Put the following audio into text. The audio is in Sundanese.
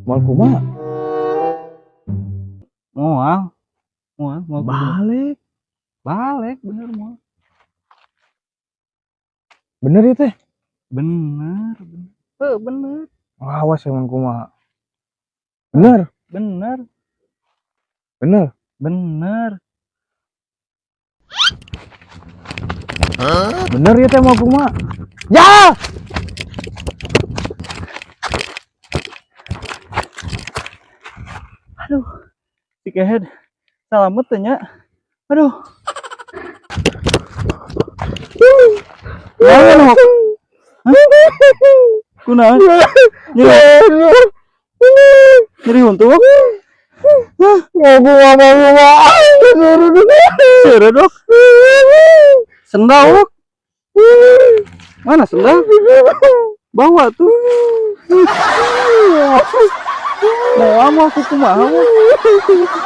Moal kumaha? Moal. Moal, moal kumaha? Balik. Balik bener moal. Bener ya teh? Bener, bener. Heuh, bener. Awas emang kumaha. Bener, Bener, bener. Bener. Bener ya teh mau kumaha? Ya! Aduh, si kehed. Salamet teh nya. Aduh. Naon, Hok? Hah? Kunaon? Nyeri, nyeri huntu, Hok? Seureuh, Dok. Sendal, Hok. Mana sendal? Bawa tuh. Mau mau aku kumaha, Hok?